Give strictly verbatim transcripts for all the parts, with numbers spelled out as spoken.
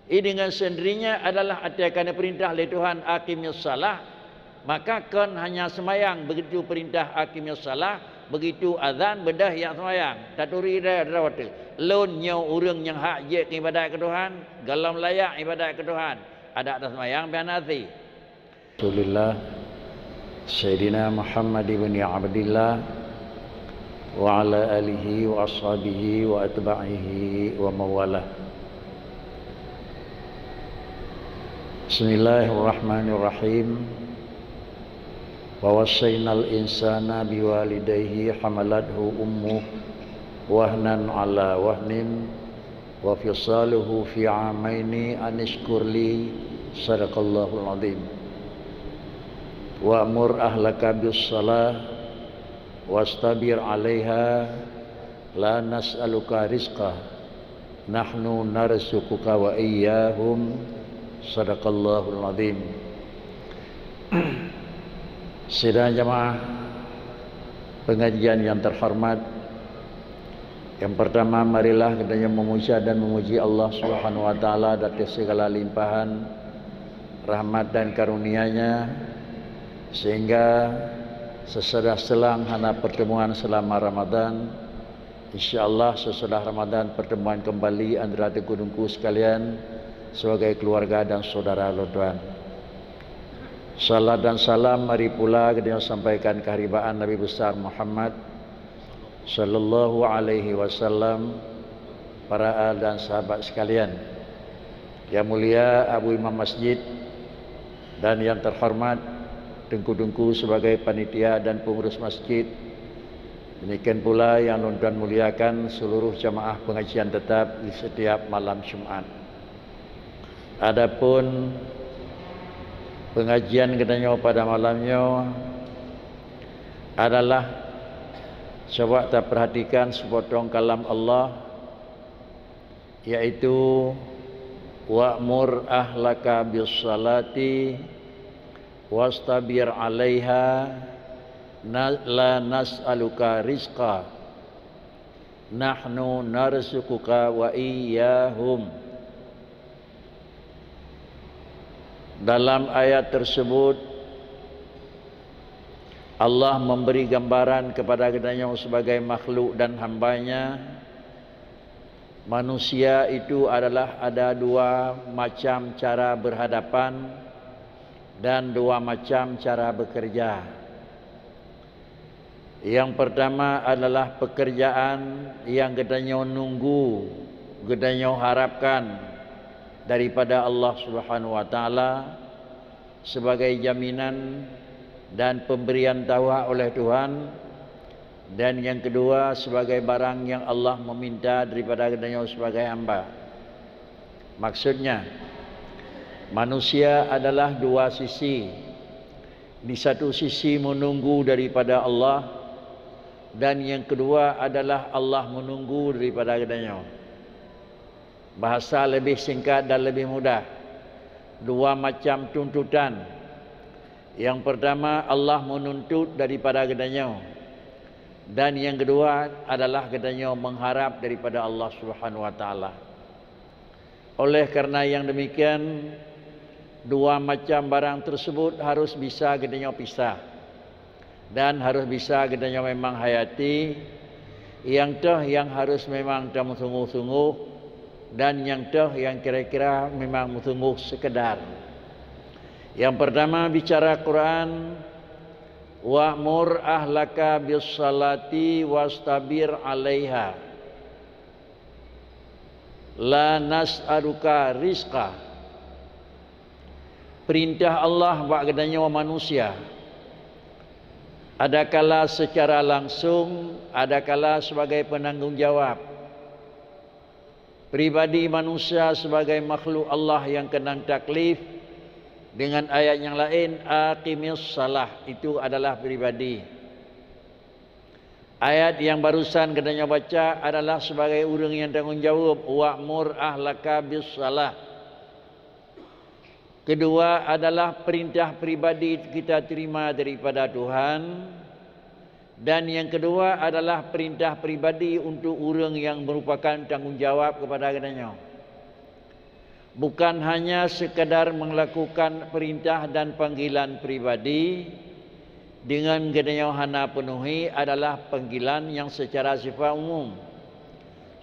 I dengan sendirinya adalah até ka neupeurintah lé Tuhan, "Aqimis shalah," maka kon hanya seumayang, begitu peurintah "Aqimis shalah," begitu azan, beudôh jak seumayang. Taturi dara-dara watée. Lôn nyoe ureuëng nyang hak jeuet keu ibadat keu Tuhan, gohlom layak ibadat keu Tuhan. Adak taseumayang pih hana até. Rasulillah, Sayyidina Muhammad ibni Abdillah, wa ala alihi wa ashabihi wa atba'ihi wa mawalah. Bismillahirrahmanirrahim. Wa wassaynal insana biwalidayhi hamalathu ummuh wahnan ala wahnin wa fisaluhu fi amaini anishkur li, sadaqallahul azim. Wa'mur ahlaka bis shalah wastabir 'alaiha, la nas'aluka rizqa, nahnu narzuquka wa iyyahum, sadaqallahul azim. Sidang jamaah pengajian yang terhormat, yang pertama, marilah kita yang memuja dan memuji Allah Subhanahu wa Taala atas segala limpahan rahmat dan karunia-Nya, sehingga sesudah selang hana pertemuan selama Ramadan, insya Allah sesudah Ramadan pertemuan kembali antara teungku-teungku sekalian sebagai keluarga dan saudara lôn tuan. Salat dan salam mari pula geutanyoe sampaikan keharibaan Nabi Besar Muhammad sallallahu alaihi wasallam, para al dan sahabat sekalian. Yang mulia Abu Imam Masjid dan yang terhormat teungku-teungku sebagai panitia dan pengurus masjid. Demikian pula yang lôn tuan muliakan seluruh jamaah pengajian tetap di setiap malam Jumat. Adapun pengajian geutanyoe pada malam nyoe adalah, coba taperhatikan sepotong kalam Allah, yaitu, "Wa'mur ahlaka bis-salati wastabir 'alaiha, na-, la nas'aluka rizqa, nahnu narzuquka wa iyyahum." Dalam ayat tersebut, Allah memberi gambaran kepada geutanyoe sebagai makhluk dan hamba-Nya. Manusia itu adalah ada dua macam cara berhadapan dan dua macam cara bekerja. Yang pertama adalah pekerjaan yang geutanyoe nunggu, geutanyoe harapkan daripada Allah Subhanahu wa Taala sebagai jaminan dan pemberian tawa oleh Tuhan, dan yang kedua sebagai barang yang Allah meminta daripada geutanyoe sebagai hamba. Maksudnya, manusia adalah dua sisi. Di satu sisi menunggu daripada Allah, dan yang kedua adalah Allah menunggu daripada geutanyoe. Bahasa lebih singkat dan lebih mudah, dua macam tuntutan. Yang pertama, Allah menuntut daripada geutanyoe, dan yang kedua adalah geutanyoe mengharap daripada Allah Subhanahu wa Taala. Oleh karena yang demikian, dua macam barang tersebut harus bisa geutanyoe pisah dan harus bisa geutanyoe memang hayati, nyang toh nyang harus memang tameusungguh-sungguh, dan nyang toh nyang kira-kira memang meusungguh sekedar. Yang pertama, bicara Quran, "Wa'mur ahlaka bis-salati wastabir 'alaiha. La nas'aluka rizqa." Perintah Allah bak geutanyoe manusia, adakala secara langsung, adakala sebagai penanggung jawab. Pribadi manusia sebagai makhluk Allah nyang keunong taklif, dengan ayat nyang laén, "Aqimis shalah," itu adalah pribadi. Ayat nyang barusan geutanyoe baca adalah sebagai ureuëng nyang tanggong jaweueb, "Wa'mur ahlaka bis-shalah." Kedua adalah perintah pribadi kita terima daripada Tuhan, dan yang kedua adalah perintah pribadi untuk ureuëng nyang merupakan tanggong jawab kepada geutanyoe. Bukan hanya sekadar melakukan perintah dan panggilan pribadi, dengan geutanyoe hana peunuhi adalah panggilan nyang secara sifat umum.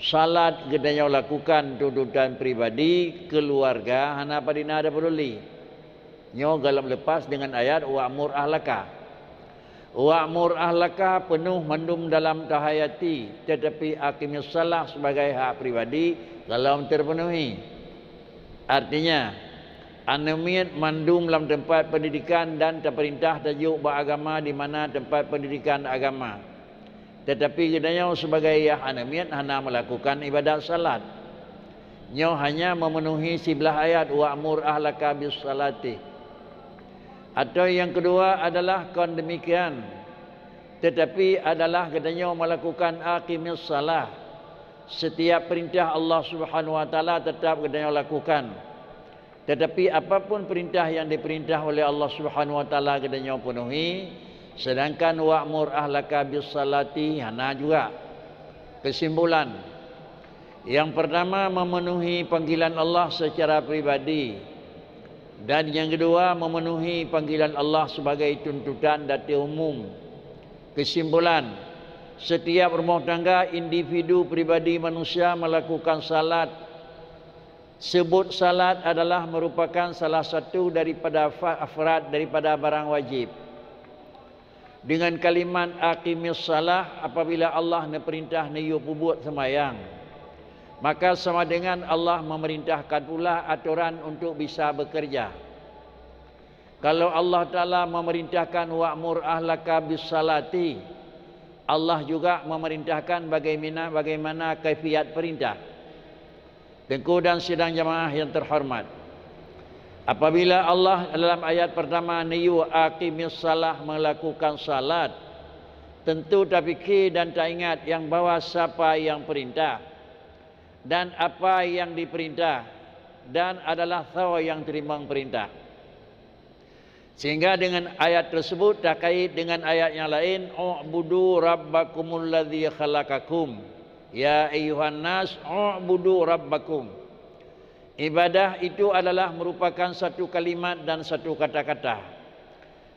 Salat geutanyoe lakukan tuntutan pribadi, keuluwarga hana padina tapeduli. Nyoe gohlom leupas dengan ayat wa'mur ahlaka. Wa'mur ahlaka peunoh mandum dalam tahayati, tetapi aqimis shalah sebagai hak pribadi gohlom terpenuhi. Artinya, aneuk miet mandum lam teumpat pendidikan dan tapeurintah tajok bak agama di mana teumpat pendidikan agama. Tetapi geutanyoe sebagai yah aneuk miet hana melakukan ibadat salat. Nyoe hanya memenuhi siblah ayat wa'mur ahlaka bis salati. Atau yang kedua adalah kon demikian, tetapi adalah geutanyoe melakukan aqimis shalah. Setiap perintah Allah Subhanahu wa Taala tetap geutanyoe lakukan. Tetapi apapun perintah yang diperintah oleh Allah Subhanahu wa Taala geutanyoe penuhi, sedangkan wa'mur ahlaka bis salati hana juga. Kesimpulan, yang pertama memenuhi panggilan Allah secara pribadi, dan yang kedua memenuhi panggilan Allah sebagai tuntutan dati umum. Kesimpulan, setiap rumah tangga individu pribadi manusia melakukan salat. Sebut salat adalah merupakan salah satu daripada fa-, afrad daripada barang wajib. Dengan kalimat aqimis shalah, apabila Allah neupeurintah neuyue peubuet seumayang, maka sama dengan Allah memerintahkan pula atoran untuk bisa bekerja. Kalau Allah Taala memerintahkan wa'mur ahlaka bis salati, Allah juga memerintahkan bagaimana, bagaimana kaifiat perintah. Teungku dan sidang jamaah yang terhormat, apabila Allah dalam ayat pertama neuyue aqimis shalah melakukan salat, tentu tapikir dan taingat yang bahwa sapa yang perintah dan apa yang diperintah dan adalah soe yang teurimong perintah. Sehingga dengan ayat tersebut takait dengan ayat yang lain, "U'budu rabbakumul ladzi khalaqakum. Ya ayyuhan nas, u'budu rabbakum." Ibadah itu adalah merupakan satu kalimat dan satu kata-kata.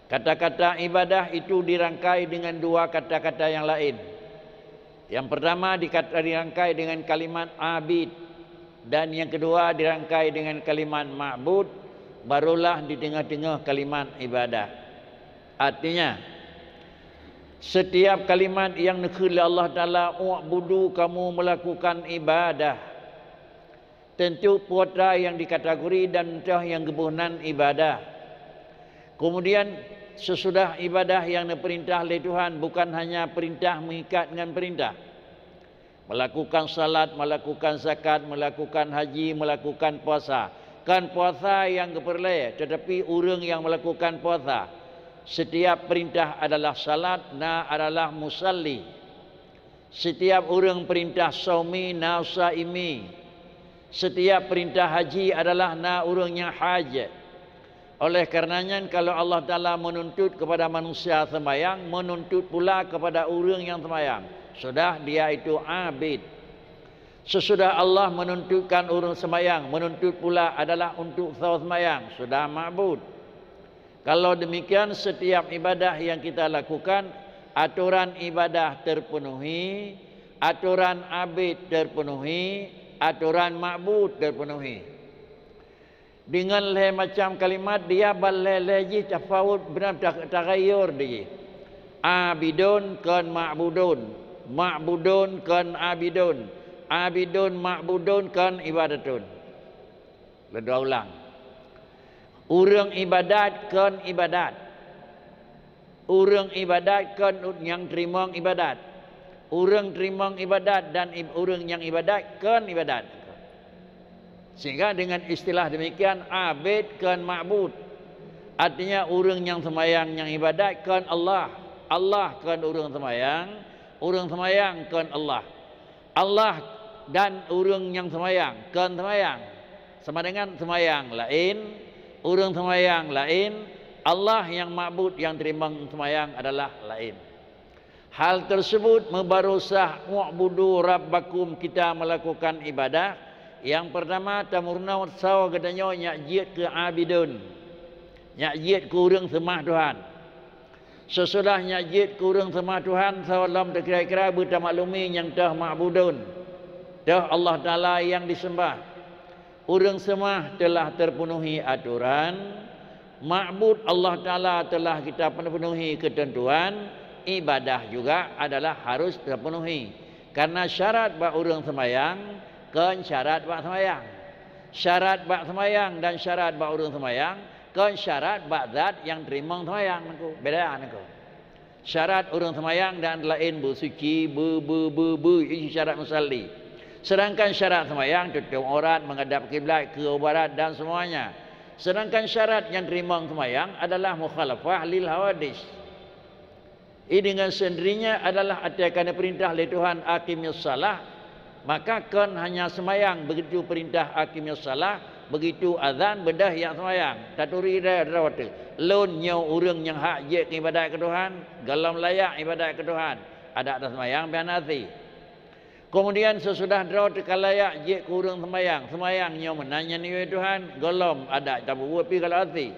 Kata-kata ibadah itu dirangkai dengan dua kata-kata yang lain. Yang pertama dikat-, dirangkai dengan kalimat abid, dan yang kedua dirangkai dengan kalimat ma'bud, barulah di teungoh-teungoh kalimat ibadah. Artinya, setiap kalimat yang neukheun lé Allah Taala, "U'budu," kamu melakukan ibadah. Tentu putra yang dikategori dan toh nyang geuboh nan ibadah. Kemudian, sesudah ibadah yang neupeurintah lé Tuhan, bukan hanya peurintah meuikat ngon peurintah. Melakukan salat, melakukan zakat, melakukan haji, melakukan puasa. Kon puasa nyang geupeureulée, tetapi ureuëng nyang melakukan puasa. Setiap peurintah adalah salat, na adalah musalli. Setiap ureuëng peurintah saumi na saimi. Setiap peurintah haji adalah na ureuëng nyang haji. Oleh kareuna nyan, kalau Allah Taala meununtut keupada manusia seumayang, meununtut pula keupada ureuëng nyang seumayang, sudah dia itu abid. Sesudah Allah menuntutkan ureuëng seumayang, meununtut pula adalah untuk soe seumayang, sudah ma'bud. Kalau demikian, setiap ibadah yang kita lakukan, atoran ibadah terpenuhi, atoran abid terpenuhi, atoran ma'bud terpenuhi. Deungon lhée macam kalimat, dia ban lhée-lhée jih tafawut, beuna ta-, tagayur di jih. Abidun kon ma'budun, ma'budun kon abidun, abidun ma'budun kon ibadatun. Lôn dua ulang. Ureuëng ibadat kon ibadat. Ureuëng ibadat kon u-, nyang teurimong ibadat. Ureuëng teurimong ibadat dan ib-, ureuëng nyang ibadat kon ibadat. Sehingga dengan istilah demikian, abid kon ma'bud. Artinya, ureuëng nyang seumayang nyang ibadat kon Allah. Allah kon ureuëng seumayang, ureuëng seumayang kon Allah. Allah dan ureuëng nyang seumayang kon seumayang. Sama dengan seumayang laén, ureuëng seumayang laén, Allah nyang ma'bud nyang teurimong seumayang adalah laén. Hal tersebut meubarô sah, "U'budu rabbakum," kita melakukan ibadah, Nyang peurtama, tameurunoe soe geutanyoe nyang jeuet keu abidun, nyang jeuet keu ureuëng seumah Tuhan. Seusudah nyang jeuet keu ureuëng seumah Tuhan, soe lom teukira-kira beutamaklumi nyang toh ma'budun, toh Allah Taala nyang diseumbah. Ureuëng seumah telah terpenuhi aturan, ma'bud Allah Taala telah kita penuhi keuteuntuan, ibadah juga adalah harus terpenuhi. Karena syarat bak ureuëng seumayang kon syarat bak seumayang. Syarat bak seumayang dan syarat bak ureuëng seumayang kon syarat bak zat nyang teurimong seumayang, nangku. Beda, nangku. Syarat ureuëng seumayang dan laén beusuci, beu, beu, beu, beu, itu syarat musalli. Sedangkan syarat seumayang tutup aurat, menghadap kiblat, ke barat dan semuanya. Sedangkan syarat nyang teurimong seumayang adalah mukhalafah lil hawadis. I dengan sendirinya adalah até ka neupeurintah lé Tuhan, "Aqimis shalah", maka kon hanya seumayang, begitu peurintah "Aqimis shalah", begitu azan, beudôh jak seumayang. Taturi deh, droe teuh. Lôn nyoe ureuëng nyang hak jeuet keu ibadat keu Tuhan, gohlom layak ibadat keu Tuhan. Adak taseumayang pih hana até. Keumudian seusudah droe teuh ka layak jeuet keu ureuëng seumayang, seumayang nyoe meunan nyang niyue Tuhan, gohlom adak tapeubuet pih gohlom até.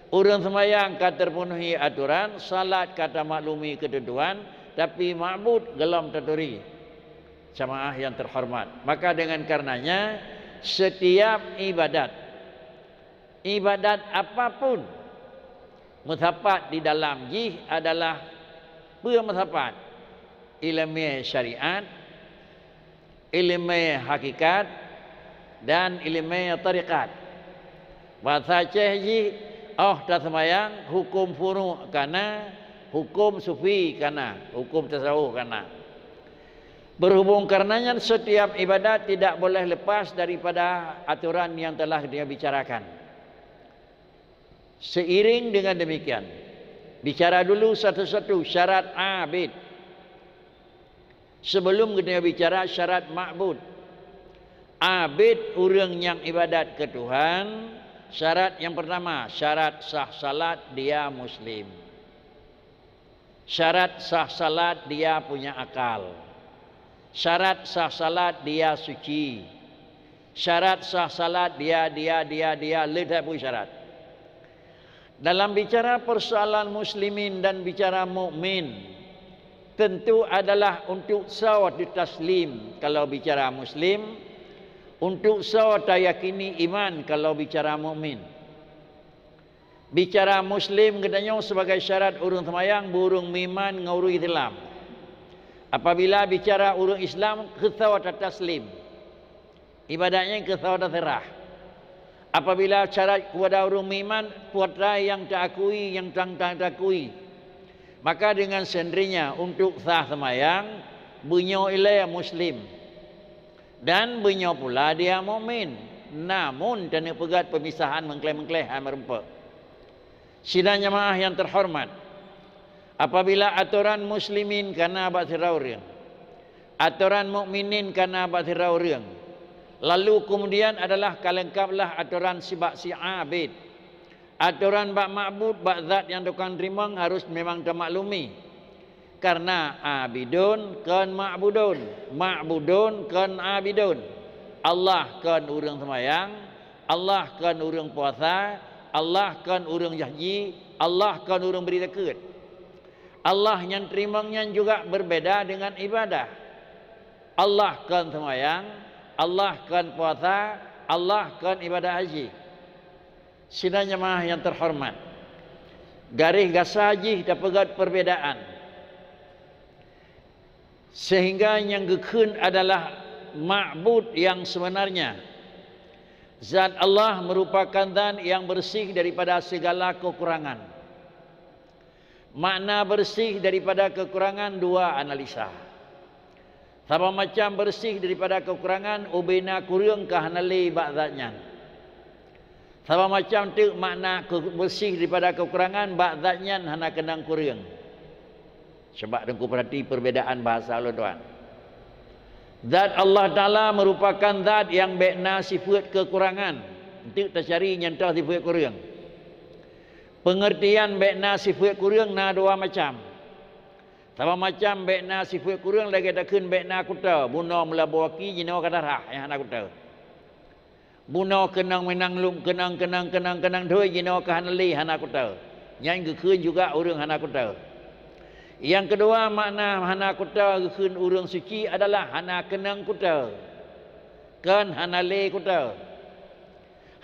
Ureuëng seumayang ka teupenuhi aturan, salat ka tamaklumi keuteuntuan, tapi ma'bud gohlom taturi. Jamaah yang terhormat, maka dengan karenanya setiap ibadat, ibadat apapun, meusapat di dalam jih adalah peue meusapat? Ileumé syariat, ileumé hakikat, dan ileumé tarekat. Bahasa Aceh jih, óh taseumayang, huköm furu' kana, huköm sufi kana, huköm tasawuf kana. Berhubung karenanya, setiap ibadat tidak boleh lepas daripada aturan yang telah dia bicarakan. Seiring dengan demikian, bicara dulu satu-satu syarat abid. Sebelum geutanyoe bicara syarat ma'bud. Abid, ureuëng nyang ibadat keu Tuhan, syarat nyang peurtama, syarat sah salat dia muslim. Syarat sah salat dia punya akal. Syarat sah salat dia suci. Syarat sah salat dia, dia, dia, dia, le that peuet syarat. Dalam bicara persoalan muslimin dan bicara mukmin, tentu adalah untuk soe taslim kalau bicara muslim, untuk soe tayakini iman kalau bicara mukmin. Bicara muslim geutanyoe sebagai syarat ureuëng seumayang, ureuëng meuiman ngon ureuëng Islam. Apabila bicara ureuëng Islam, keu soe tataslim? Ibadat nyan keu soe taseurah? Apabila syarat kepada ureuëng meuiman, puasa nyang taakui, nyang tang-tang taakui, maka dengan sendirinya untuk sah seumayang, beunyoe ilée muslim. Dan beunyoe pula dia mukmin, namun taneuk peugét peumisahan meukleh-meukleh hai meurumpok. Sidang jamaah yang terhormat, apabila atoran muslimin kana bak sidroe ureuëng, atoran mukminin kana bak sidroe ureuëng, lalu kemudian adalah ka leungkaplah atoran sibak si abid, atoran bak ma'bud, bak zat nyang tukang teurimong harus memang tamaklumi. Karena abidun kon ma'budun, ma'budun kon abidun. Allah kon ureuëng seumayang, Allah kon ureuëng puasa, Allah kon ureuëng haji, Allah kon ureuëng bri zakeuet. Allah nyang teurimong nyan juga berbeda dengan ibadah. Allah kon seumayang, Allah kon puasa, Allah kon ibadat haji. Sidang jamaah yang terhormat, garéh gasa jih tapeugét perbedaan, sehingga nyang geukheun adalah ma'bud yang sebenarnya. Zat Allah merupakan zat yang bersih daripada segala kekurangan. Makna bersih daripada kekurangan dua analisa. Saban macam bersih daripada kekurangan, ubena kureueng ka hana lé bak zat nyan. Saban macam teuk makna ke-, bersih daripada kekurangan, bak zat nyan hana keunong kureueng. Sabab Teungku peurati perbedaan bahasa ulôn tuan. Zat Allah Taala merupakan zat nyang bék na sifeuet kekurangan. Enteuk tacari nyang toh sifeuet kureueng. Peungeurtian bék na sifeuet kureueng na dua macam. Saban macam bék na sifeuet kureueng lagée takheun bék na kutoe, bunoe meulaboh aki jinoe ka darah nyang hana kutoe. Bunoe keunong meunan lom, keunong, keunong, keunong, keunong doi jinoe ka hana lé, hana kuteue. Nyan geukheun juga ureuëng hana kuteue. Nyang keudua, makna hana kuteue geukheun ureuëng suci adalah hana keunong kuteue, kon hana lé kuteue.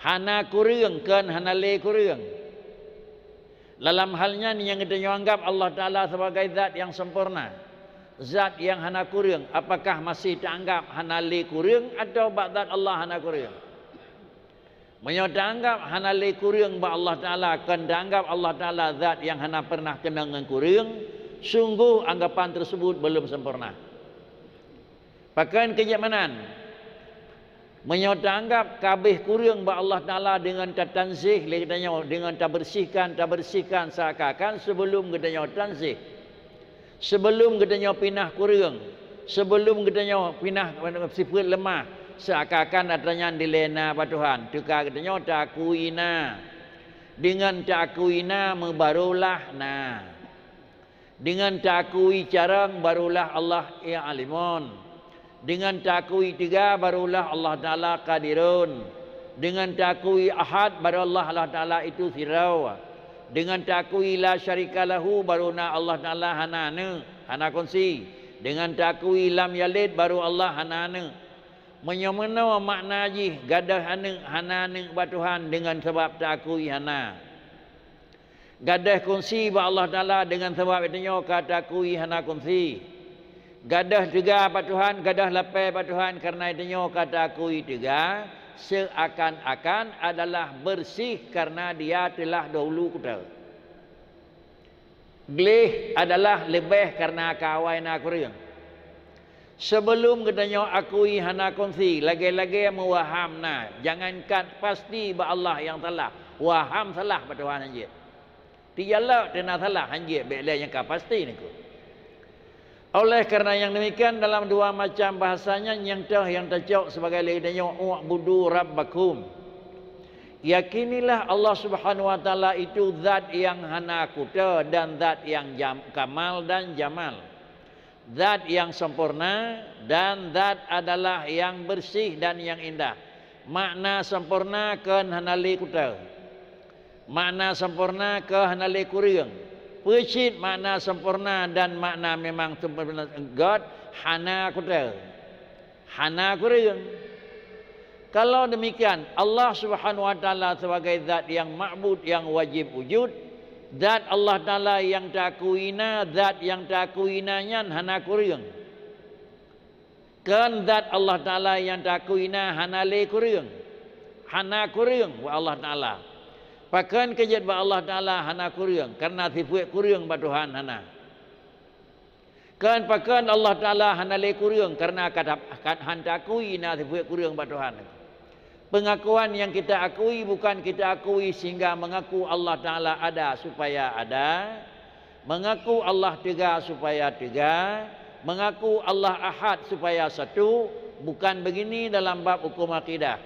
Hana kureueng, kon hana lé kureueng. Dalam hal nyan nyang geutanyoe anggab Allah Taala sebagai zat nyang sempurna, zat nyang hana kureueng, apakah masih taanggab hana lé kureueng atawa bak zat Allah hana kureueng? Meunyoe taanggab hana lé kureueng bak Allah Taala, kon taanggab Allah Taala zat nyang hana pernah keunong ngon kureueng, sungguh anggapan tersebut belum sempurna. Pakon keu jeuet meunan? Meunyoe taanggab ka abéh kureueng bak Allah Taala deungon tatanzih lé geutanyoe, deungon tabersihkan, tabersihkan seakan-akan sebelum geutanyoe tanzih, sebelum geutanyoe pinah kureueng, sebelum geutanyoe pinah sifeuet leumah, seakan-akan atra nyan dilée na bak Tuhan, teuka geutanyoe taakui na. Deungon taakui na meubarolah na. Deungon taakui carông barolah Allah nyang Alimun. Deungon taakui teuga barolah Allah Taala Qadirun. Deungon taakui Ahad barolah Allah Taala itu sidroe. Deungon taakui La Syarika Lahu baroe na Allah Taala hana aneuëk, hana kunsi. Deungon taakui Lam Yalid baroe Allah hana aneuëk. Meunyoe meunoe makna jih, gadôh aneuëk hana aneuëk bak Tuhan deungon sabab taakui hana. Gadôh kunsi bak Allah Taala deungon sabab geutanyoe ka taakui hana kunsi. Gadôh teuga bak Tuhan, gadôh lapée bak Tuhan kareuna geutanyoe ka taakui teuga, seakan-akan adalah bersih kareuna dia telah dahulu kuteue. Gleh adalah leubeh kareuna ka awai na kureueng. Sebelum geutanyoe akui hana kunsi, lagée-lagée meuwaham na, jangankan pasti bak Allah nyang salah, waham salah bak Tuhan hanjeuet. Tijalok teuna salah hanjeuet, bék lé nyang ka pasti niko. Oleh kareuna nyang demikian, dalam dua macam bahasa nyan nyang teuh nyang tacok sibagai lé geutanyoe, "U'budu rabbakum." Yakinilah Allah Subhanahu wa Taala itu zat nyang hana kuteue dan zat nyang jam-, kamal dan jamal. Zat nyang sempurna dan zat adalah nyang bersih dan nyang indah. Makna sempurna kon hana lé kuteue. Makna sempurna kon hana lé kureueng. Peue cit makna sempurna dan makna memang sempurna göt, hana kuteue, hana kureueng. Kalau demikian, Allah Subhanahu wa Taala sebagai zat nyang ma'bud, nyang wajib wujud, zat Allah Taala nyang taakui na, zat nyang taakui na nyan hana kureueng. Kon zat Allah Taala nyang taakui na hana lé kureueng. Hana kureueng bak Allah Taala. Pakon keu jeuet bak Allah Taala hana kureueng? Kareuna sifeuet kureueng bak Tuhan hana. Kon pakon Allah Taala hana lé kureueng? Kareuna ka ta-, ka han taakui na sifeuet kureueng bak Tuhan. Pengakuan yang kita akui bukan kita akui sehingga mengaku Allah Taala ada supaya ada, mengaku Allah teuga supaya teuga, mengaku Allah Ahad supaya satu, bukan begini dalam bab hukum akidah.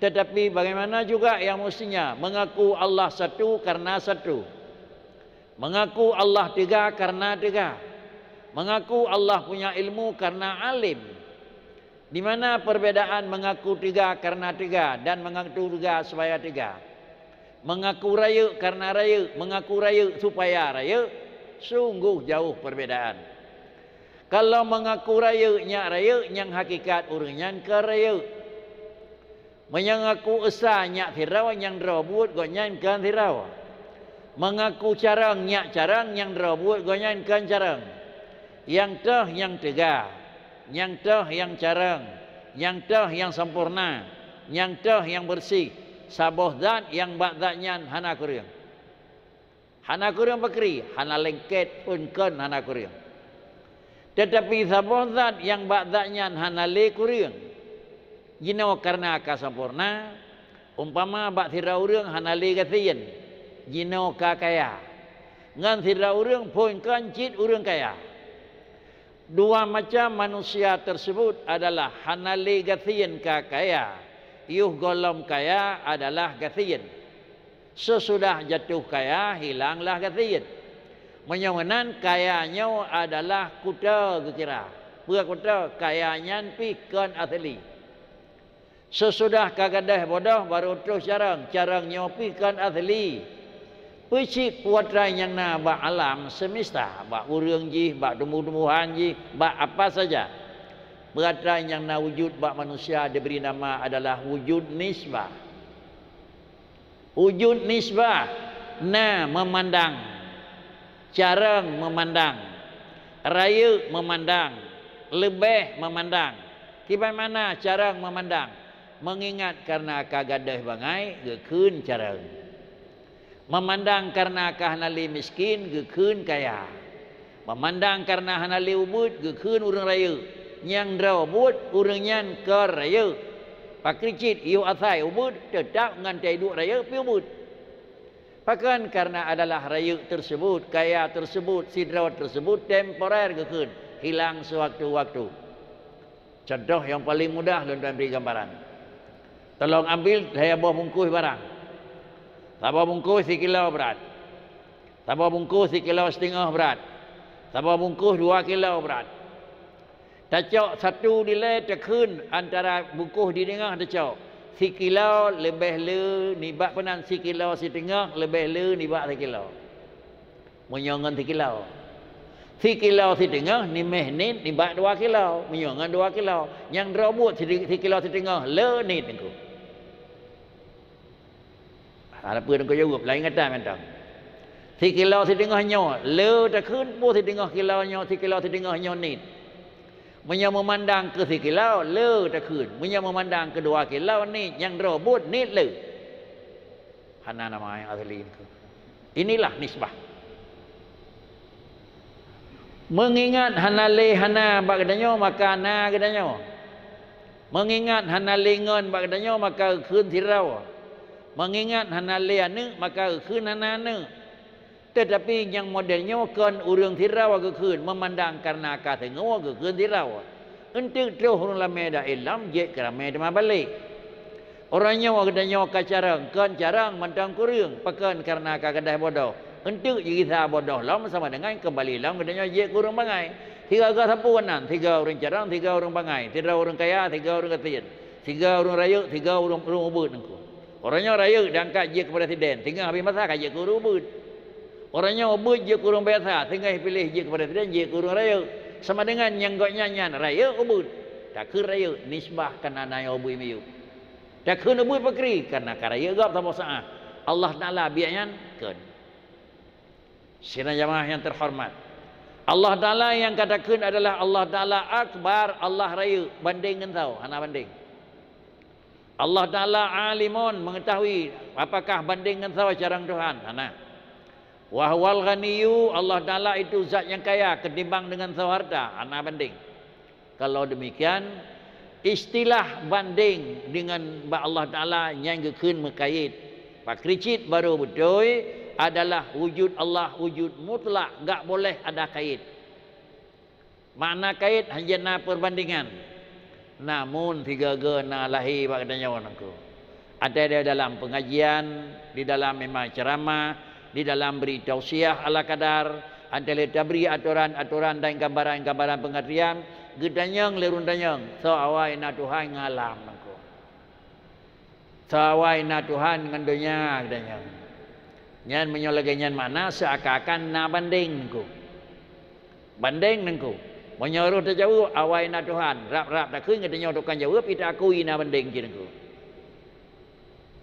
Tetapi bagaimana juga yang mestinya mengaku Allah satu karena satu, mengaku Allah teuga karena teuga, mengaku Allah punya ilmu karena alim. Di mana perbedaan mengaku teuga karena teuga dan mengaku teuga supaya teuga? Mengaku rayeuk karena rayeuk, mengaku rayeuk supaya rayeuk, sungguh jauh perbedaan. Kalau mengaku rayeuk nyak rayeuk, nyang hakikat ureuëng nyan kon rayeuk. Meunyoe ngaku esa nyak sidroe, nyang droe buet gobnyan kon sidroe. Mengaku carông nyak carông, nyang droe buet gobnyan kon carông. Nyang teuh nyang teuga, nyang teuh nyang carông, nyang teuh nyang sempurna, nyang teuh nyang beureuséh, saboh zat nyang bak zat nyan hana kureueng. Hana kureueng pakri, hana lengket pun kon hana kureueng. Teutapi saboh zat nyang bak zat nyan hana lé kureueng. Jinoe kareuna ka sampoereuna, umpama bak sidroe ureuëng hana lé gasien, jinoe ka kaya. Ngon sidroe ureuëng phon kon cit ureuëng kaya. Dua macam manusia tersebut adalah hana lé gasien ka kaya, yoh gohlom kaya adalah gasien. Sesudah jatuh kaya, hilanglah gasien. Meunyoe meunan, kaya nyoe adalah kuto geukira. Peue kuto? Kaya nyan pih kon asli. Seusudah ka gadôh bodoh, barô troh carông. Carông nyoe pih kon asli. Peucit peue atra nyang na bak alam semesta, bak ureuëng jih, bak tumbuh-tumbuhan jih, bak apa saja. Peue atra nyang na wujud bak manusia dibri nama adalah wujud nisbah. Wujud nisbah, na meumandang, carông meumandang, rayeuk meumandang, leubeh meumandang. Kiban makna carông meumandang? Meungingat kareuna ka gadôh bangai, geukheun carông. Meumandang kareuna ka hana lé miskin, geukheun kaya. Meumandang kareuna hana lé ubeuet, geukheun ureuëng rayeuk. Nyang droe buet, ureuëng nyan kon rayeuk. Pakri cit yôh asai ubeuet, teutab ngon teuduek rayeuk pih ubeuet. Pakon? Kareuna adalah rayeuk tersebut, kaya tersebut, sidroe tersebut temporer geukheun, hilang sewaktu-waktu. Contoh nyang paleng mudah lôn tuan bri gambaran. Tolong ambil lhée boh bungkôh barang. Saboh bungkôh sikilo brat. Saboh bungkôh sikilo siteungoh brat. Saboh bungkôh dua kilo brat. Tacok satu dilée takheun antara bungkôh di teungoh tacok. Sikilo leubeh le nibak peunan sikilo siteungoh leubeh le nibak sikilo. Meunyoe ngon sikilo. Sikilo siteungoh nimeh niet nibak dua kilo. Meunyoe ngon dua kilo. Nyang droe buet si-, sikilo siteungoh le niet teungku. Hana peue teungku jaweueb, laén gata mantong. Sikilo siteungoh nyoe, le takheun peue siteungoh kilo nyoe, sikilo siteungoh nyoe niet. Meunyoe meumandang keu sikilo, le takheun. Meunyoe meumandang keu dua kilo niet, nyang droe buet niet le. Hana nama nyang asli teungku. Inilah nisbah. Meungingat hana lé hana bak geutanyoe, maka na geutanyoe. Meungingat hana lé ngon bak geutanyoe, maka geukheun sidroe. Meungingat hana lé aneuëk, maka geukheun hana aneuëk. Teutapi nyang model nyoe kon ureuëng sidroe geukheun, meumandang kareuna ka teungoh geukheun sidroe. Eunteuk troh ureuëng ramé daém lom jeuet keu ramé teuma balek. Uroe nyoe geutanyoe ka carông, kon carông mantong kureueng, pakon? Kareuna ka gadôh bodoh. Eunteuk jigisa bodoh lom sama deungon keumbali lom geutanyoe jeuet keu ureuëng bangai. Sigoe-goe sapeue nan, sigoe ureuëng carông, sigoe ureuëng bangai, sidroe ureuëng kaya, sigoe ureuëng gasien, sigoe ureuëng rayeuk, sigoe ureuëng, ureuëng ubeuet teungku. Uroe nyoe rayeuk diangkat jeuet keu presiden, singoh habéh masa ka jeuet keu ureuëng ubeuet. Uroe nyoe ubeuet jeuet keu ureuëng biasa, singoh piléh jeuet keu presiden, jeuet keu ureuëng rayeuk. Sama deungon nyang gobnyan nyan rayeuk ubeuet. Takheun rayeuk nisbah kareuna na nyang ubeuet miyueb. Takheun ubeuet pakri kareuna ka rayeuk gob saboh saát. Allah Taala biak nyan kon. Sidang jamaah nyang teuhoreumat, Allah Taala nyang ka takheun adalah Allah Taala Akbar, Allah rayeuk, bandeng ngon soe? Hana bandeng. Allah Taala Alimun, meungetahui, apakah bandeng ngon soe carông Tuhan? Hana. Wa huwal Ghaniyyu, Allah Taala itu zat nyang kaya keutimbang deungon soe hareuta? Hana bandeng. Kalau demikian, istilah bandeng deungon bak Allah Taala nyang geukheun meukayét. Pakri cit barô beutôi adalah wujud Allah wujud mutlak, gak boleh ada kayét. Makna kayét hanjeuet na peurbandingan. Namun sigoe-goe na lahé bak geutanyoe teungku. Ateueh di dalam peungajian, di dalam memang ceuramah, di dalam bri tausiah ala kadar, ateueh lé tabri atoran-atoran dan gambaran-gambaran peungateurian, geutanyong lé ureuëng tanyong, soe awai na Tuhan ngon alam teungku. Soe awai na Tuhan ngon donya geutanyoe. Nyan meunyoe lagée nyan makna seuakan-akan na bandeng teungku. Bandeng teungku. Meunyoe roh tajaweueb awai na Tuhan, rab-rab takheun geutanyoe tukang jaweueb, ita akui na bandeng cit teungku.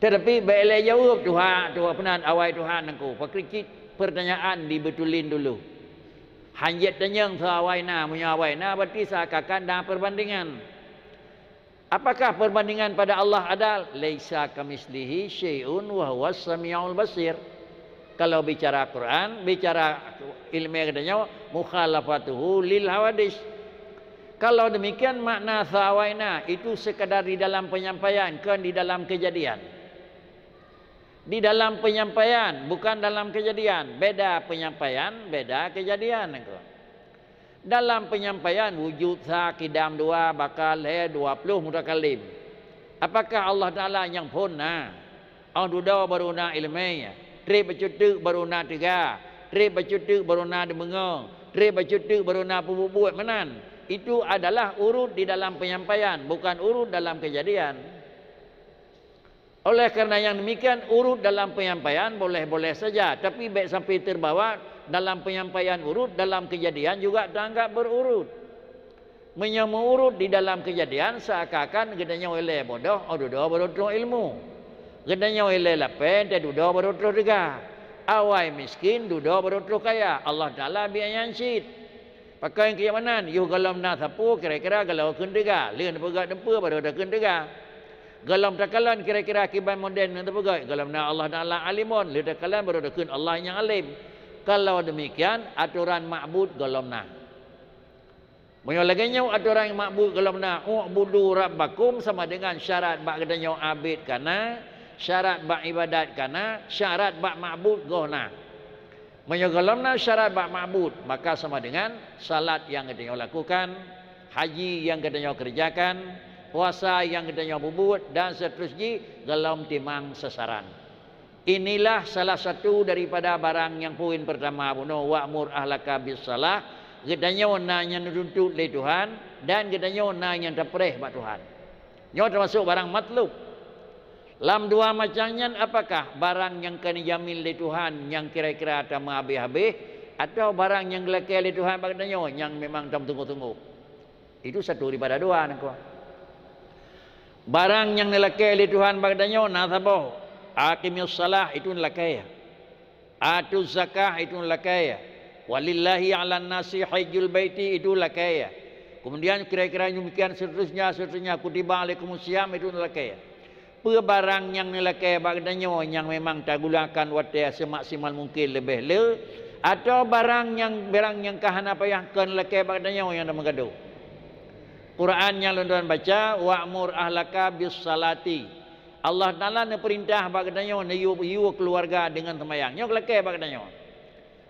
Teutapi bék lé jaweueb Tuhan, Tuhan peunan awai Tuhan teungku. Pakri cit peurtanyaan dibeutulin dulu. Hanjeuet tanyong soe awai na, meunyoe awai na berarti seuakan-akan na peurbandengan. Apakah perbandingan pada Allah ada? Laisa kamitslihi syai'un wa huwas samiul basir. Kalau bicara Quran, bicara ilmu geutanyoe, mukhalafatuhu lil hawadis. Kalau demikian makna soe awai na itu sekadar di dalam penyampaian, kon di dalam kejadian. Di dalam penyampaian, bukan dalam kejadian. Beda penyampaian, beda kejadian. Dalam penyampaian wujud sa, kidam dua, baka lhée, dua ploh mutakallim. Apakah Allah Taala nyang phon na? Óh dudoe barô na iéleumé, treb bacut teuk barô na teuga, treb bacut teuk barô na deumeungoe, treb bacut teuk barô na peubuet-buet meunan. Itu adalah urut di dalam penyampaian, bukan urut dalam kejadian. Oleh karena yang demikian, urut dalam penyampaian boleh-boleh saja, tapi bèk sampai terbawa dalam penyampaian urut, dalam kejadian juga teranggap berurut. Meunyoe meuurut di dalam kejadian, seakan-akan geutanyoe ilèe bodoh, oh, dudoe baru troh ilmu. Geutanyoe ilèe lapèe, teuh dudoe baru troh teuga. Awai miskin, dudoe baru troh kaya. Allah Taala biaya nyan cit. Pakon keu meunan, yoh gohlom na sapeue, kira-kira gohlom kheun teuga. Lheueh neupeugah teumpeue, baru takheun teuga. Gohlom takalon, kira-kira kiban model nyang teupeugah, gohlom na Allah Taala alimun, lheueh takalon, baru takheun Allah nyang alim. Kalau demikian, aturan ma'bud gohlom na. Meunyoe lagèe nyoe aturan ma'bud gohlom na, "U'budu rabbakum," sama dengan syarat bak geutanyoe abid ka na, syarat bak ibadat ka na, syarat bak ma'bud goh na. Meunyoe gohlom na syarat bak ma'bud, maka sama dengan salat nyang geutanyoe lakukan, haji nyang geutanyoe keureujakan, puasa nyang geutanyoe peubuet, dan seuterus jih gohlom timang sasaran. Inilah salah satu daripada barang nyang poin pertama bunoe, "Wa'mur ahlaka bis-shalah." Geutanyoe na nyang neutuntut lé Tuhan dan geutanyoe na nyang tapreh bak Tuhan. Nyoe teumasok barang matlub. Lam dua macam nyan, apakah barang nyang ka neujamin lé Tuhan nyang kira-kira tameuhabéh-habéh, atawa barang nyang geulakèe lé Tuhan bak geutanyoe nyang memang tameuteungoh-teungoh? Itu satu daripada dua nangko. Barang nyang neulakèe lé Tuhan bak geutanyoe na saboh, "Aqimis shalah," itu neulakèe. "Atuz zakah," itu neulakèe. "Walillahi 'alan nasi hajjul baiti," itu lakèe. Kemudian kira-kira demikian seterusnya, seterusnya, "Kutiba alaikumus shiyam," itu neulakèe. Peue barang nyang neulakèe bak geutanyoe nyang memang tagunakan watèe semaksimal mungkin leubeh le, atawa barang nyang, barang nyang ka hana payah kon lakèe bak geutanyoe nyang tameugado? Quran nyang lôn tuan baca, "Wa'mur ahlaka bis-shalati." Allah Taala neupeurintah bak geutanyoe neuyue, yue keuluwarga deungon seumayang. Nyoe lakèe bak geutanyoe.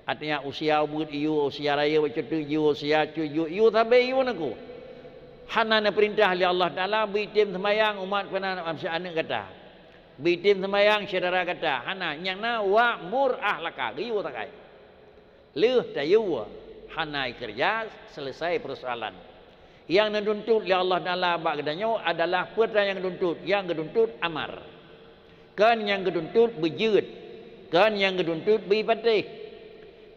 Artinya, usia ubit yue, usia rayeuk bacut yue, usia cut yue, yue sabe yue nangko. Hana neupeurintah lé Allah Taala beutem seumayang umat keunan, aneuk gata. Beutem seumayang syedara gata. Hana, nyang na, "Wa'mur ahlaka," geuyue sagai. Lheueh tayue, hana ikeureuja, selesai persoalan. Nyang neutuntut lé Allah Taala bak geutanyoe adalah peue nyang geutuntut, nyang geutuntut amar. Kon nyang geutuntut beujeuet, kon nyang geutuntut beuipatéh.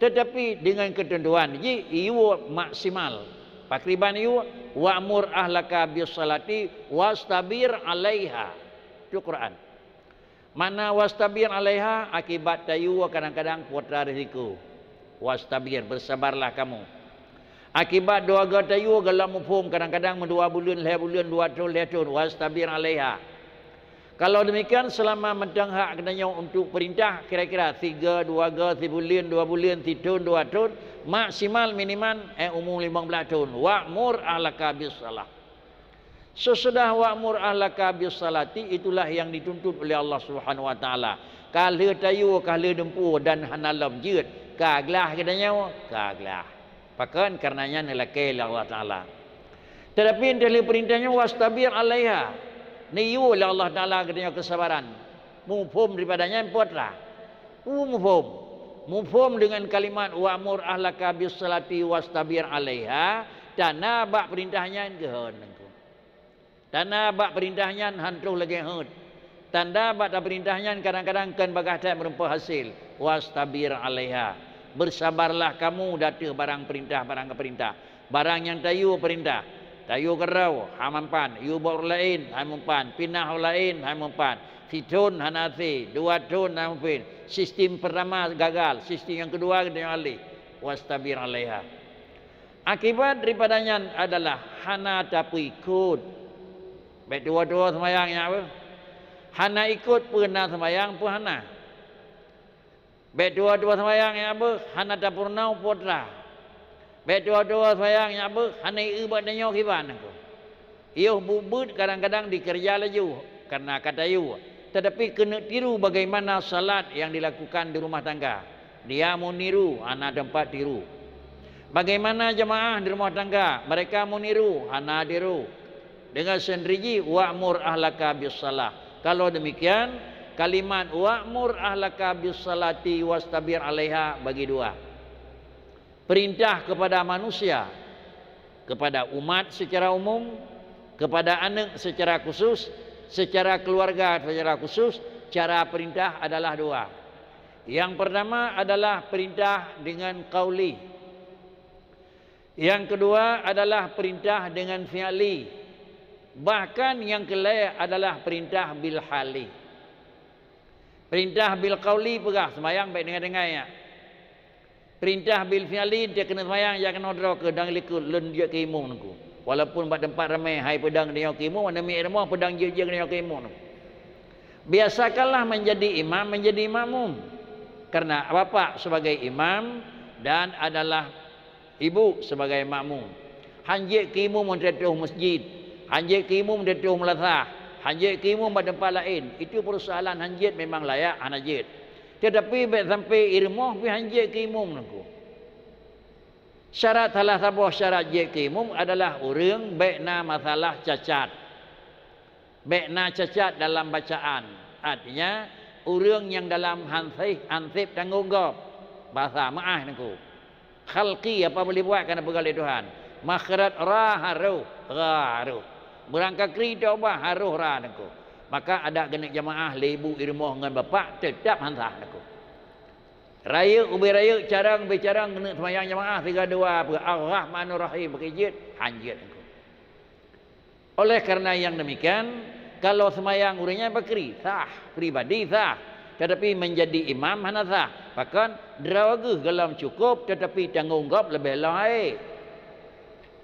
Tetapi dengan ketentuan jih yue maksimal. Pakriban yue, "Wa'mur ahlaka bis-shalati wastabir 'alaiha." Itu Quran. Makna "wastabir 'alaiha", akibat tayue kadang-kadang peue atra risiko. "Wastabir", bersabarlah kamu. Akibat dua ga tayue galak muphom, kadang-kadang meudua buleuen, lhèe buleuen, dua thon, lhèe thon, "wastabir 'alaiha." Kalau demikian, selama mantong hak geutanyoe untuk peurintah, kira-kira siga, dua ga, sibuleuen, dua buleuen, sithon, dua thon, maksimal minimal, eh, umu limong blaih thon. "Wa'mur ahlaka bis-shalah." Sesudah "Wa'mur ahlaka bis-shalati", itulah yang dituntut oleh Allah Subhanahu wa Taala. Ka lheueh tayue, ka lheueh dumpeue dan hana lom jeuet, ka glah geutanyoe, ka glah. Pakon? Kareuna nyan neulakèe lé Allah Taala. Tetapi 'oh lheueh peurintah nyoe, "wastabir 'alaiha", neuyue lé Allah Taala geutanyoe keusabaran. Muphom daripada nyan peue atra? Peue muphom? Muphom deungon kalimat "Wa'mur ahlaka bis-shalati wastabir 'alaiha", tanda bak peurintah nyan geuhon nangko. Tanda bak peurintah nyan han troh lagèe heuet. Tanda bak tapeurintah nyan kadang-kadang kon bagaih that meurumpok hasé. "Wastabir 'alaiha." Bersabarlah kamu di ateueh barang peurintah, barang kapeurintah. Barang nyang tayue peurintah. Tayue keudroe, han mempan. Yue bak ureueng laén, han mempan. Pinah ureueng laén, han mempan. Sithon hana hasé, dua thon hana meuphom. Sistem pertama gagal, sistem nyang keudua geutanyoe alèh. "Wastabir 'alaiha." Akibat daripada nyan adalah hana tapeuikot. Bèk tuwoe-tuwoe seumayang nyan beuh. Hana ikot peue na seumayang, peue hana. Bèk tuwoe-tuwoe seumayang nyan beuh, hana tapeurunoe peue atra. Bèk tuwoe-tuwoe seumayang nyan beuh, hana ié bak tanyoe kiban nangko. Yoh buet-buet kadang-kadang dikeureuja laju, kareuna ka tayue. Tetapi keuneuk tiru bagaimana salat yang dilakukan di rumah tangga. Dia meuniru, hana teumpat tiru. Bagaimana jamaah di rumah tangga, mereka meuniru, hana tiru. Dengan sendiri jih, "Wa'mur ahlaka bis-shalah." Kalau demikian, kalimat "Wa'mur ahlaka bis-shalati wastabir 'alaiha" bagi dua. Perintah kepada manusia, kepada umat secara umum, kepada aneuk secara khusus, Secara keluarga, secara khusus, cara perintah adalah dua. Yang pertama adalah perintah dengan qauli. Yang kedua adalah perintah dengan fi'li. Bahkan nyang keulhèe adalah perintah bil hali. Perintah bil qauli peugah, seumayang bèk deungai-deungai, ya. Perintah bil fi'li, teuh keuneuk seumayang, jak keunoe droe keuh, dang likot lôn jeuet keu imum Teungku. Walaupun bak teumpat ramé, hai peudong deungoe keu imum, aneuk miet rumoh peudong jeuet-jeuet deungoe keu imum Teungku. Biasakanlah menjadi imam, menjadi makmum. Karena bapak sebagai imam dan adalah ibu sebagai makmum. Han jeuet keu imum meuntreutôh masjid, han jeuet keu imum meuntreutôh meulasah, han jeuet keu imum bak teumpat laén. Itu persoalan han jeuet memang layak hana jeuet. Tetapi bèk sampai i rumoh pih han jeuet keu imum Teungku. Syarat, salah saboh syarat jeuet keu imum adalah ureueng bèk na masalah cacat. Bèk na cacat dalam bacaan. Artinya, ureueng nyang dalam hansép, hansép tanggong gob. Bahasa meu'ah Teungku. Khalqi, apa boleh buat, kana peugah lé Tuhan. Makhraj ra harôh, ra harôh. Beurangkakri tobah harôh ra Teungku. Maka adak keuneuk jamaah lé ibu i rumoh ngon bapak teutap han sah Teungku. Rayeuk ubé rayeuk, carông ubé carông keuneuk seumayang jamaah sigoe dua, peue Ar-Rahmanur Rahim, beuki jeuet, han jeuet Teungku. Oleh karena yang demikian, kalau seumayang ureueng nyan pakri, sah, pribadi sah, tetapi menjadi imam hana sah. Pakon, droe geuh golom cukôp, tetapi tanggong gob leubeh lom hai.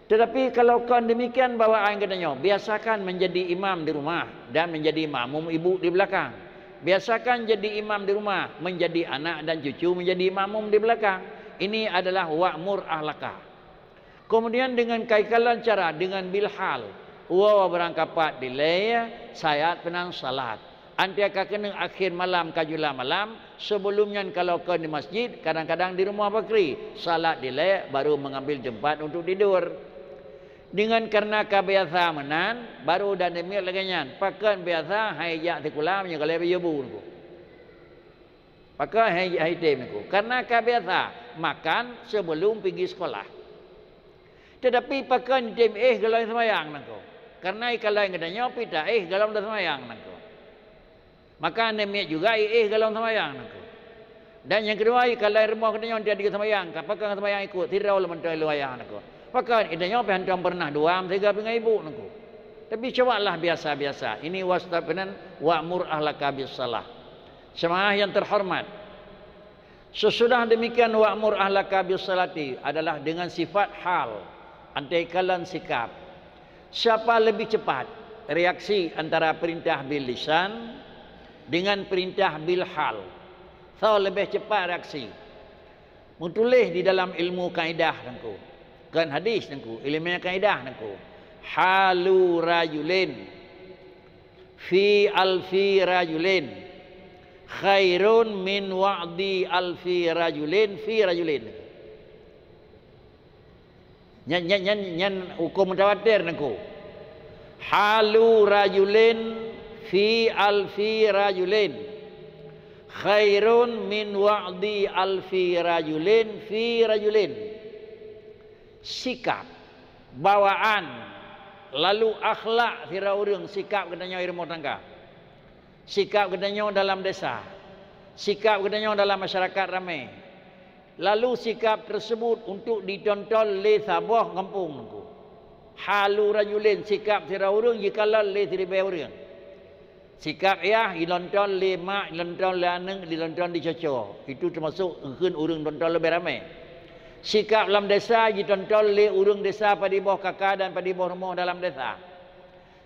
Tetapi kalau kon demikian bawaan geutanyoe, biasakan menjadi imam di rumah dan menjadi makmum ibu di belakang. Biasakan jadi imam di rumah, menjadi anak dan cucu menjadi makmum di belakang. Ini adalah wa'mur ahlaka. Kemudian dengan kaikalon cara, dengan bil hal, woe beurangkapat dilèe, sayat peunan salat. Anté ka keuneuk akhé malam ka jula malam, sibeulom nyan kalau kon di masjid, kadang-kadang di rumoh pakri, salat dilèe baru mengambil tempat untuk tidur. Dengan karena ka biasa meunan, baru dan demiet lagèe nyan, pakon biasa hai jak sikula meunyoe ka lhèe bak yue bu Teungku. Pakon hai, hai tem Teungku? Karena ka biasa makan sebelum pigi sekolah. Tetapi pakon tem éh golom seumayang Teungku? Karena ikalon geutanyoe pih taéh golom seumayang Teungku. Maka aneuk miet juga iéh golom seumayang Teungku. Dan nyang keudua, ikalon rumoh geutanyoe tiep-tiep seumayang, ka pakon seumayang ikot, sidroe lom mantong lôn ayah Teungku. Pakon geutanyoe pih hantom pernah dua meusigoe pih ngon ibu Teungku. Tapi cobalah biasa-biasa. Ini waseuta peunan wa'mur ahlaka bis-shalah. Jemaah yang terhormat, sesudah demikian wa'mur ahlaka bis-shalati adalah dengan sifat hal, anté kalon sikap. Siapa lebih cepat reaksi antara perintah bil lisan dengan perintah bil hal? Soe leubeh cepat reaksi? Meutuléh di dalam ilmu kaidah Teungku, kon hadis Teungku, ilmu kaidah Teungku. Halu rajulin fi alfi rajulin khairun min wa'di alfi rajulin fi rajulin. Nyan, nyan, nyan, nyan huköm mutawatir Teungku. Halu rajulin fi alfi rajulin khairun min wa'di alfi rajulin fi rajulin. Sikap, bawaan, lalu akhlak sidroe ureuëng, sikap geutanyoe i rumoh tangga, sikap geutanyoe dalam desa, sikap geutanyoe dalam masyarakat ramé, lalu sikap tersebut untuk ditonton lé saboh gampông Teungku. Halu rajulin, sikap sidroe ureuëng jikalon lé siribée ureuëng. Sikap ayah jilonton lé mak, jilonton lé aneuëk, jilonton lé cucoe. Itu teumasok kheun ureuëng tonton leubeh ramé. Sikap lam desa jitonton lé ureuëng desa padub boh kaka dan padub boh rumoh dalam desa.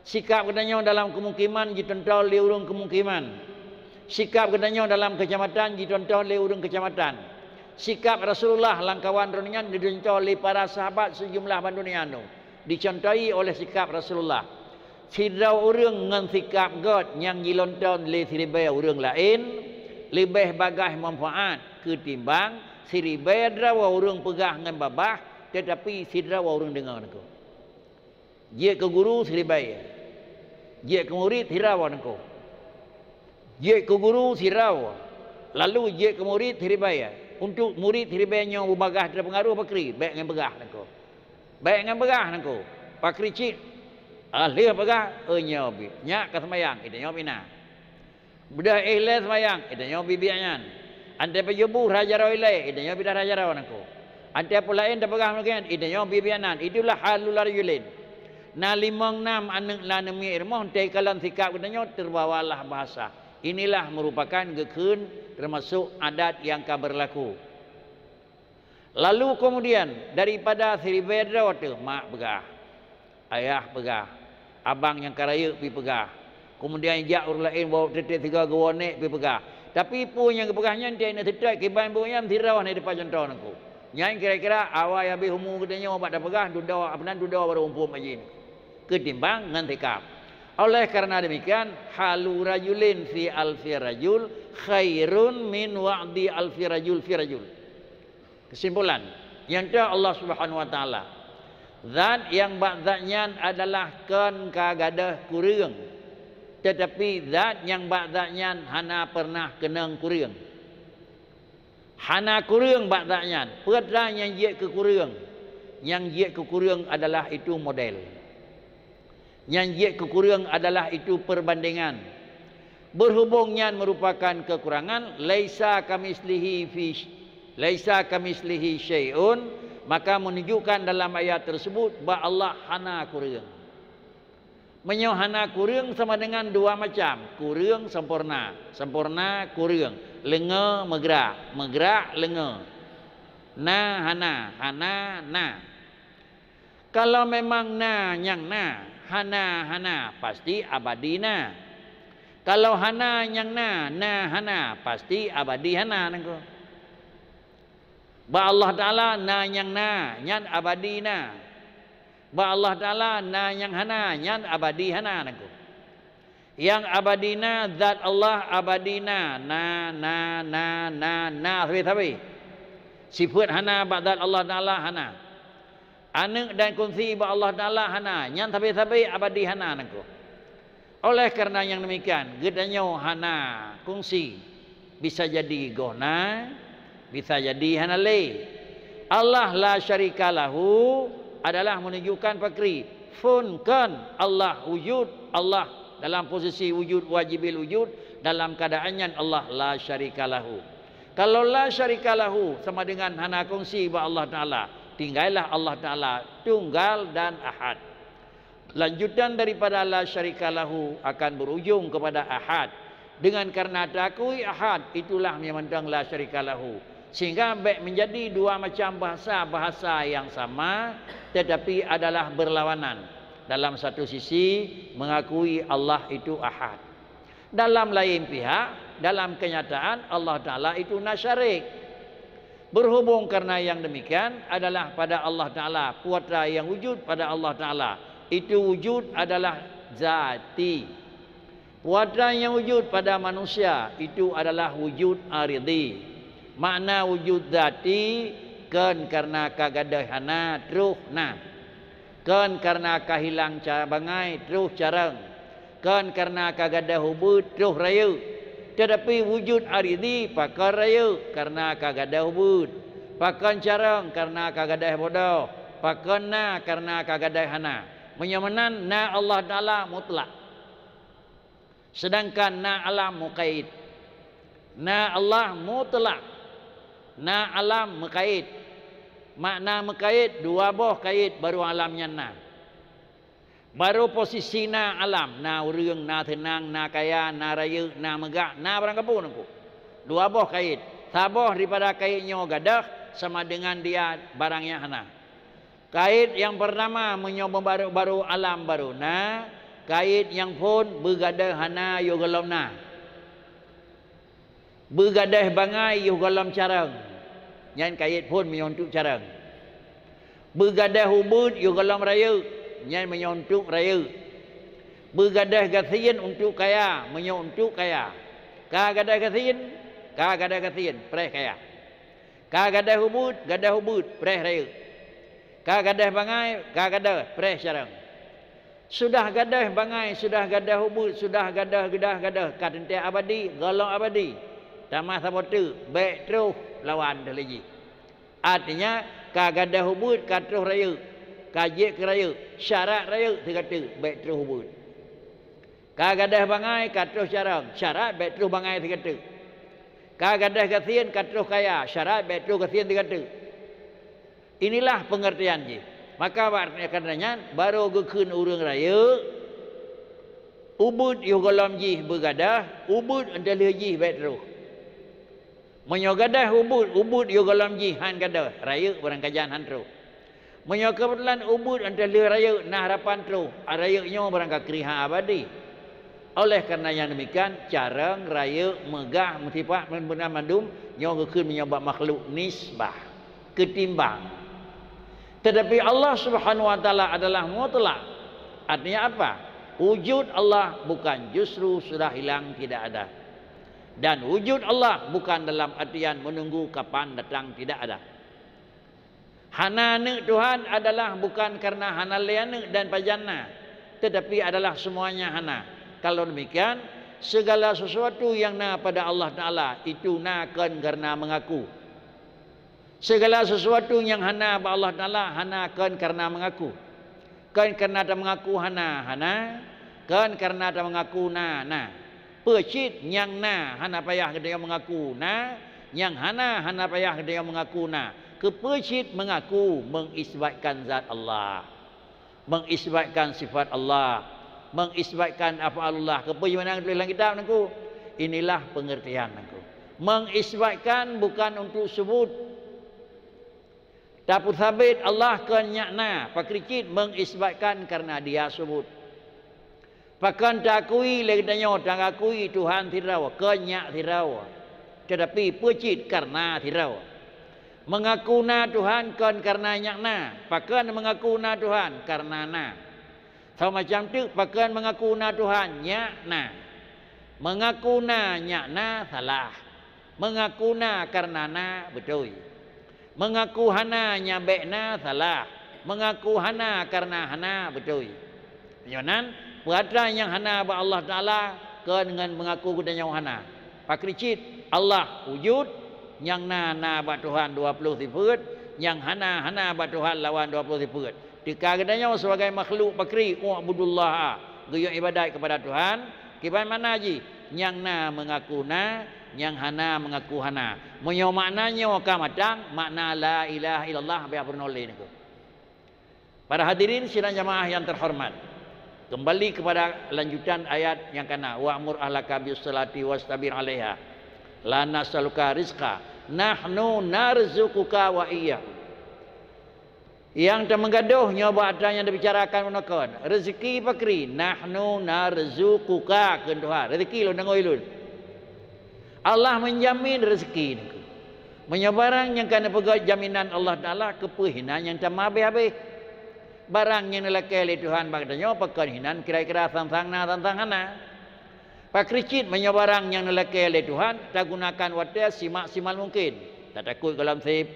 Sikap geutanyoe dalam keumukiman jitonton lé ureuëng keumukiman. Sikap geutanyoe dalam keucamatan jitonton lé ureuëng keucamatan. Sikap Rasulullah lam kawan droeneueh nyan jitonton lé para sahabat sijumlah bandum nyan. Dicontohi oleh sikap Rasulullah. Sidroe ureuëng ngon sikap gét nyang jilonton lé siribée ureuëng laén leubeh bagaih manfaat keutimbang siribée droe ureuëng peugah ngon babah, teutapi sidroe ureuëng deungoe Teungku. Jeuet keu guru siribée, jeuet keu murit sidroe Teungku. Jeuet keu guru sidroe, lalu jeuet keu murit siribée. Untuk murit siribée nyoe beubagaih teupeungaruh pakri, bék ngon peugah Teungku. Bék ngon peugah Teungku. Pakri cit. Ah, lheueh peugah, "Eh, nyoe bi-, nyak ka seumayang," ita nyoe bi na. Beudôh éh lé seumayang, ita nyoe bi biak nyan. Antée pajoh bu rhah jaroe ilée, ita nyoe bi rhah jaroe nangku. Antée peue laén tapeugah meunyoe, ita nyoe bi biak nan. Itulah halul rajulain. Na limong nam aneuëk na neumiet rumoh, teukalon sikap geutanyoe terbawalah bahasa. Inilah merupakan geukheun termasuk adat nyang ka berlaku. Lalu kemudian daripada siribée droe teuh, mak peugah, ayah peugah, abang nyang ka rayeuk pi peugah. Kemudian jak ureuëng laén bawa teutek sigoe geuwoe nék pi peugah. Tapi peue nyang geupeugah nyan teuh na seutôt kiban buet nyan sidroe na dipat cuntoh nangku. Nyan kira-kira awai habéh umu geutanyoe bak tapeugah dudoe, apa nan dudoe barô umpuk majin. Keutimbang ngon sikap. Oleh karena demikian, halu rajulin fi alfi rajul khairun min wa'di alfi rajul fi rajul. Kesimpulan, nyang teuh Allah Subhanahu wa Taala, zat nyang bak zat nyan adalah kon ka gadôh kureueng, teutapi zat nyang bak zat nyan hana pernah keunong kureueng. Hana kureueng bak zat nyan. Peue teuma nyang jeuet keu kureueng? Nyang jeuet keu kureueng adalah itu model. Nyang jeuet keu kureueng adalah itu perbandingan. Berhubung nyan merupakan kekurangan, laisa kamislihi fi, laisa kamislihi syai'un, maka menunjukkan dalam ayat tersebut bahwa Allah hana kureueng. Meunyoe hana kureueng sama dengan dua macam, kureueng sempurna, sempurna kureueng, leungoe meugrak, meugrak leungoe, na hana, hana na. Kalau memang na nyang na, hana hana, pasti abadi na. Kalau hana nyang na, na hana, pasti abadi hana nangku. Bak Allah Taala na nyang na, nyan abadi na. Bak Allah Taala na nyang hana, nyan abadi hana nangku. Nyang abadi na, zat Allah abadi na, na, na, na, na, na, sabe-sabe. Sifeuet hana bak zat Allah Taala hana. Aneuëk dan kungsi bak Allah Taala hana, nyan sabe-sabe abadi hana nangku. Oleh karena nyang demikian, geutanyoe hana kungsi, bisa jadi goh na, bisa jadi hana lé. Allah la syarika lahu adalah menunjukkan pakri, phon kon Allah wujud, Allah dalam posisi wujud, wajibil wujud, dalam keadaan nyan Allah la syarika lahu. Kalau la syarika lahu sama dengan hana kongsi bak Allah Taala, tinggailah Allah Taala tunggal dan ahad. Lanjutan daripada la syarika lahu akan berujung kepada ahad. Dengan karena takui ahad, itulah nyang mantong la syarika lahu. Sehingga bék menjadi dua macam bahasa, bahasa yang sama tetapi adalah berlawanan. Dalam satu sisi mengakui Allah itu ahad. Dalam lain pihak, dalam kenyataan Allah Taala itu na syarik. Berhubung karena yang demikian adalah pada Allah Taala, kuasa yang wujud pada Allah Taala, itu wujud adalah zati. Kuasa yang wujud pada manusia itu adalah wujud aridi. Makna wujud zati kon karena ka gadôh hana troh na. Kon karena ka hilang ca-, bangai troh carông. Kon karena ka gadôh ubeut troh rayeuk. Tetapi wujud aridi pakon rayeuk karena ka gadôh ubeut. Pakon carông karena ka gadôh bodoh. Pakon na karena ka gadôh hana. Meunyoe meunan na Allah Taala mutlak. Sedangkan na alam muqayyid. Na Allah mutlak. Na alam muqayyid. Makna muqayyid, dua boh kayèt baru alam nyan na. Baru posisi na alam, na ureuëng, na seunang, na kaya, na rayeuk, na meugah, na barang kapeue nangku. Dua boh kayèt. Saboh daripada kayèt nyoe gadôh sama dengan dia barang nyang hana. Kayèt nyang peurtama, meunyoe meubaru-baru alam baru na, kayèt nyang phôn beugadôh hana yoh gohlom na. Beugadôh bangai yoh gohlom carông, nyan kayèt phôn meunyoe untuk carông. Beugadôh ubeut yoh gohlom rayeuk, nyan meunyoe untuk rayeuk. Beugadôh gasien untuk kaya, meunyoe untuk kaya. Ka gadôh gasien, ka gadôh gasien, preh kaya. Ka gadôh ubeut, gadôh ubeut, preh rayeuk. Ka gadôh bangai, ka gadôh, preh carông. Sudah gadôh bangai, sudah gadôh ubeut, sudah gadôh, gadôh, gadôh, ka teuntèe abadi, gohlom abadi. Tamah saboh teuk, bèk troh lawan deuh lé jih. Artinya, ka gadôh ubeut, ka troh rayeuk, ka jeuet keu rayeuk. syarat rayeuk sigateuk, bèk troh ubeuet. Ka gadôh bangai, ka troh carông, syarat bèk troh bangai sigateuk. Ka gadôh gasien, ka troh kaya, syarat bèk troh gasien sigateuk. Inilah pengertian jih. Maka bak kareuna nyan, barô geukheun ureuëng rayeuk, ubeuet yoh gohlom jih beugadôh, ubeuet 'oh teuh lheueh jih bèk troh. Meunyoe gadôh ubeuet, ubeuet yoh gohlom jih hán gadôh, rayeuk barangkajan hán troh. Meunyoe keubeutulan ubeuet 'oh teuh lheueh rayeuk na harapan troh, rayeuk nyoe barangkahi ha abadi. Oleh kareuna nyang demikian, carông, rayeuk, meugah, meusipat, meunan mandum nyoe geukheun meunyoe bak makhluk nisbah, keutimbang. Tetapi Allah Subhanahu wa Taala adalah mutlak. Artinya apa? Wujud Allah bukan justru sudah hilang, tidak ada. Dan wujud Allah bukan dalam artian menunggu kapan datang, tidak ada. Hana aneuk Tuhan adalah bukan karena hana lé aneuk dan pajan na, tetapi adalah semuanya hana. Kalau demikian, segala sesuatu yang na pada Allah Taala itu na kon karena mengaku. Segala sesuatu nyang hana bak Allah Taala hana kon karena mengaku. Kon karena tameungaku hana, hana. Kon karena tameungaku na, na. Peue cit nyang na hana payah geutanyoe meungaku na, nyang hana hana payah geutanyoe meungaku na. Keupeue cit meungaku, mengisbatkan zat Allah, mengisbatkan sifat Allah, mengisbatkan af'alullah. Keupeue meunan tuléh lam kitab nangku? Inilah pengertian nangku. Mengisbatkan bukan untuk subut. Tapeusabet Allah kon nyak na, pakri cit mengisbatkan karena Dia subut. Pakon taakui lé geutanyoe, taakui Tuhan sidroe, kon nyak sidroe, tetapi peue cit karena sidroe. Mengaku na Tuhan kon karena nyak na, pakon mengaku na Tuhan, karena na. Sama macam teuk pakon mengaku na Tuhan, nyak na. Mengaku na nyak na salah. Mengaku na karena na, beutôi. Mengaku hana nyak bèk na, salah. Mengaku hana karena hana, beutôi. Nyoe nan, peue atra nyang hana bak Allah Taala, kon ngon mengaku geutanyoe hana. Pakri cit Allah wujud, nyang na na bak Tuhan dua ploh sifeuet, nyang hana hana bak Tuhan lawan dua ploh sifeuet. Teuka geutanyoe sibagai makhluk pakri, "U'budullaha", geuyue iébadat keupada Tuhan, kiban makna jih, nyang na meungaku na, nyang hana meungaku hana. Meunyoe makna nyoe ka matang, makna la ilaha illallah bèk peurunoe lé nangku. Para hadirin sidang jamaah yang terhormat, kembali kepada lanjutan ayat nyang kana, "Wa'mur ahlaka bis-shalati wastabir 'alaiha, la nas'aluka rizqa, nahnu narzuquka wa iyyahum." Nyang tameugadôh nyoe bak atra nyang tabicarakan bunoe kon. Reuzeki pakri, "Nahnu narzuquka," kheun Tuhan. Reuzeki lôn tanggong lôn. Allah menjamin reuzeki nangku. Meunyoe barang nyang ka neupeugét jaminan Allah Taala, keupeue hinan nyang tameuhabéh-habéh? Barang nyang neulakée lé Tuhan bak geutanyoe pakon hinan kira-kira sang-sang na, sang-sang hana. Pakri cit meunyoe barang nyang neulakée lé Tuhan tagunakan watée simaksimal mungken, tatakot gohlom sép,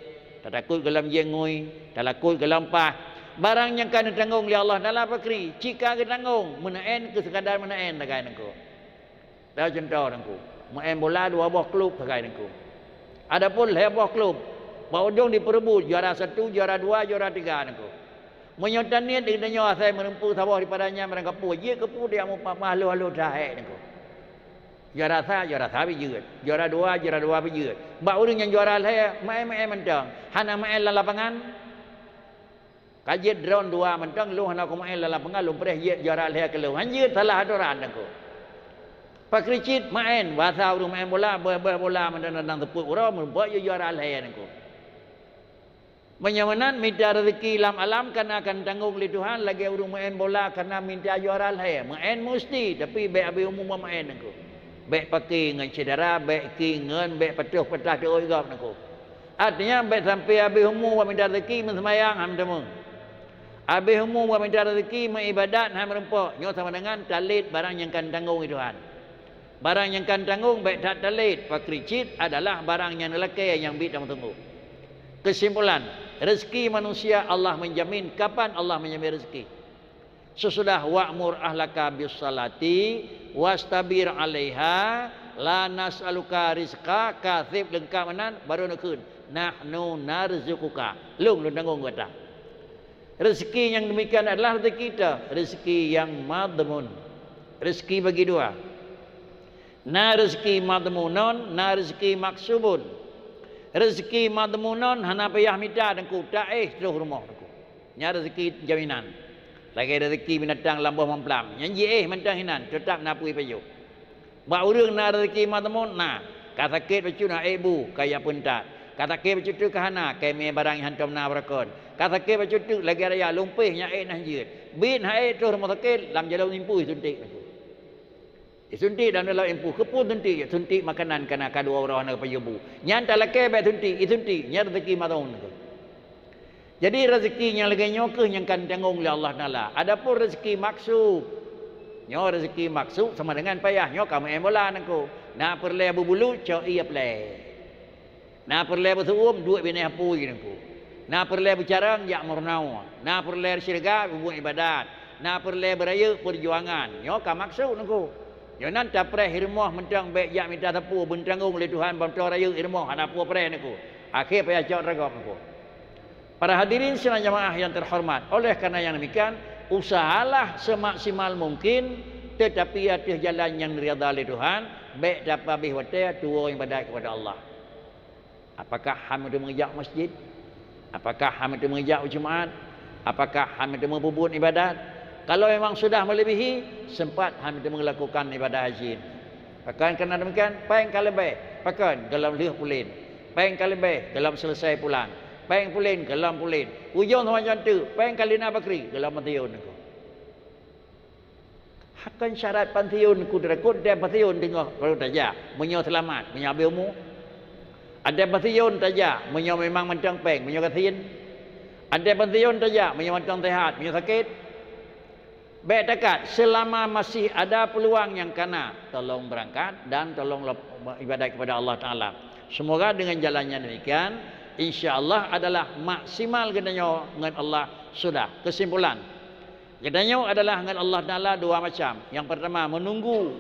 tatakot gohlom jieb ngui, talakot gohlom paih. Barang nyang ka neutanggong lé Allah Taala pakri, cit ka geutanggong, meuneuen keu sekadar meuneuen sagai nangku. Dah cuntoh nangku, meu'en bola dua boh klub sagai nangku. Adapun lhée boh klub, bak ujong dipeureubut juara satu, juara dua, juara tiga nangku. Meunyoe taniet di geutanyoe asai meureumpok saboh dipada nyan barangkapeue, jeuet keupeue di amu pah-pah haloh-haloh that hék nangku. Juara sa, juara sa pih jeuet. Juara dua, juara dua pih jeuet. Bak ureuëng nyang juara lhée, meu'en-meu'en mantong. Hana meu'en lam lapangan. Ka jeuet droen dua mantong, lôn hana kumeu'en lam lapangan, lôn preh jeuet juara lhée keu lôn. Han jeuet salah atoran nangku. Pakri cit meu'en, basa ureuëng meu'en bola, beueh-beueh bola mantong, dan seupôt uroe, meureumpok jeuet juara lhée nangku. Meunyoe meunan, mita reuzeki lam alam kana akan tanggong lé Tuhan lagée ureuëng meu'en bola kana mita juara lhée. Meu'en musti, tapi bék abéh umu bak meu'en nangku. Bék paké ngon syedara, bék ki ngon, bék patoh patah teuôt gob nangku. Artinya, bék sampoe abéh umu bak mita reuzeki meuseumayang han teumé. Abéh umu bak mita reuzeki meuiébadat han meureumpok. Nyoe sama dengan talét barang nyang ka tanggong lé Tuhan. Barang nyang ka tanggong bék that talét, pakri cit adalah barang nyang neulakée nyang biet tameuteungoh. Kesimpulan, reuzeki manusia Allah menjamin. Kapan Allah menjamin reuzeki? Sesudah "Wa'mur ahlaka bis-shalati wastabir 'alaiha, la nas'aluka rizqa," ka sép leungkap meunan, barô neukheun, "Nahnu narzuquka." Lôn, lôn tanggong gata. Rezeki nyang demikian adalah rezeki kita, rezeki yang madhmun. Rezeki bagi dua. Na rezeki madhmunon, na rezeki maksubun. Rezeki madhmunon hana payah mita, Teungku, taéh troh rumoh, Teungku. Nyan rezeki jaminan. Lagée rezeki binatang lam boh mamplam, nyang jiéh mantong hinan, teutap na peue jipajoh. Bak ureuëng na rezeki madhmun, na. Ka sakét bacut, na ék bu, ka jak peuntat. Ka sakét bacut teuk, ka hana, ka imé barang nyang hántom na beurakon. Ka sakét bacut teuk lagée raya, lumpéh nyang ék na jeuet. Biet han ék troh rumoh sakét, lam jalan impui suntik. Isuntik dan dalam impui, keupeue suntik? Suntik makanan, kana ka dua uroe hana pajoh bu. Nyan talakée bék suntik, isuntik, nyan rezeki madhmun. Jadi rezeki nyang lagée nyoe kheueh nyang ka tanggong lé Allah Taala. Adapun rezeki maksub, nyoe rezeki maksub sama dengan payah, nyoe ka meu'en bola, Teungku. Na peureulée beubulut, cok ie plé. Na peureulée beusu'uem, duek binéh apui, Teungku. Na peureulée beucarông, jak meurunoe. Na peureulée syeuruga, peubuet iébadat. Na peureulée beurayeuk, peujuangan. Nyoe ka maksub, Teungku. Nyoe nan tapreh i rumoh mantong, bék jak mita sapeue, beutanggong lé Tuhan, ban toe rayeuk i rumoh, hana peue preh, Teungku. Akhé payah cok ragam, Teungku. Para hadirin sidang jamaah yang terhormat, oleh karena yang demikian, usahalah semaksimal mungkin, tetapi ateueh jalan nyang diridha lé Tuhan, bék tapeuhabéh watée tuwoe iébadat kepada Allah. Apakah han meuteumé jak masjid? Apakah han meuteumé jak u Jumat? Apakah han meuteumé peubuet iébadat? Kalau memang sudah melebihi, sempat han meuteumé lakukan iébadat haji. Pakon kana demikian? Péng ka leubeh. Pakon? Gohlom lheueh pulen. Péng ka leubeh, gohlom seuleusai pulan. Péng pulen, gohlom pulen. Ujong sama jantu, péng ka lina bakri, gohlom meuteun, Teungku. Hakon syarat pansiun, Teungku, teurakot, até pansiun teungoh baru tajak, meunyoe seulamat, meunyoe habéh umu. Até pansiun tajak, meunyoe memang mantong péng, meunyoe gasien. Até pansiun tajak, meunyoe mantong sehat, meunyoe sakét. Bék takat, selama masih ada peluang nyang kana, tolong berangkat dan tolong lop-, iébadat kepada Allah Taala. Semoga dengan jalannya demikian, insya Allah adalah maksimal geutanyoe ngon Allah sudah. Kesimpulan, geutanyoe adalah ngon Allah Taala dua macam. Yang pertama, menunggu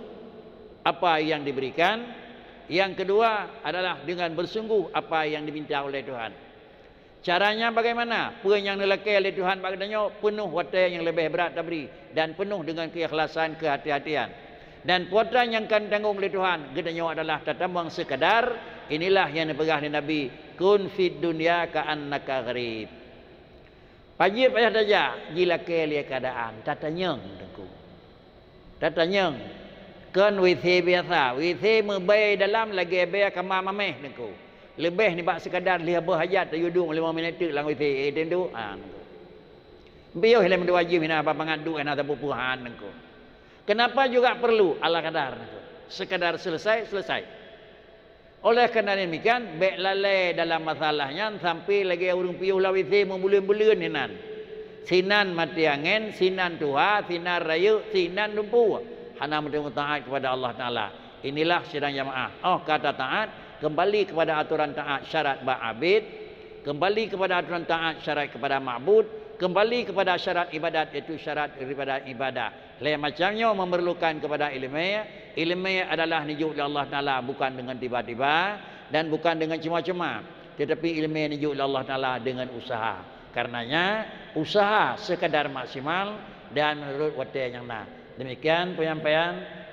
apa yang diberikan. Yang kedua adalah dengan bersungguh apa yang diminta oleh Tuhan. Caranya bagaimana? Peue nyang neulakée lé Tuhan bak geutanyoe, peunoh watée nyang leubeh brat tabri dan peunoh deungon keukhlasan, keuhati-hatian. Dan kuota nyang ka tanggong lé Tuhan geutanyoe adalah tatamong sekadar, inilah nyang neupeugah lé Nabi, "Kun fid dunya ka'annaka gharib." Pajoh payah tajak, jilakée lé keuadaan, tatanyong, Teungku. Tatanyong, kon WC biasa, WC meubée dalam lagée bée kama mameh, Teungku. Leubeh nibak sekadar lheueh boh hajat tayue duek lima minit teuk lam WC, eh, Teungku. Ha, Teungku. Piôh lé meutuah jih na bangat duek na sapeue-peue han, Teungku. Kenapa juga perlu ala kadar, Teungku? Sekadar selesai, selesai. Oleh karena demikian, bék lalée dalam masalah nyan sampai lagée ureuëng piôh lam WC meubuleuen-buleuen hinan. Sinan maté angén, sinan tuha, sinan rayeuk, sinan lumpu. Hana meuteumé taát kepada Allah Taala. Inilah sidang jamaah. Oh, kata taat, kembali kepada aturan taat syarat bak abid, kembali kepada aturan taat syarat kepada ma'bud, kembali kepada syarat ibadat, iaitu syarat daripada ibadah. Lhée macam nyoe memerlukan kepada iéleumé. Iéleumé adalah neujok lé Allah Taala bukan dengan tiba-tiba dan bukan dengan cuma-cuma, tetapi iéleumé neujok lé Allah Taala dengan usaha. Karenanya, usaha sekadar maksimal dan menurut watée nyang na. Demikian penyampaian.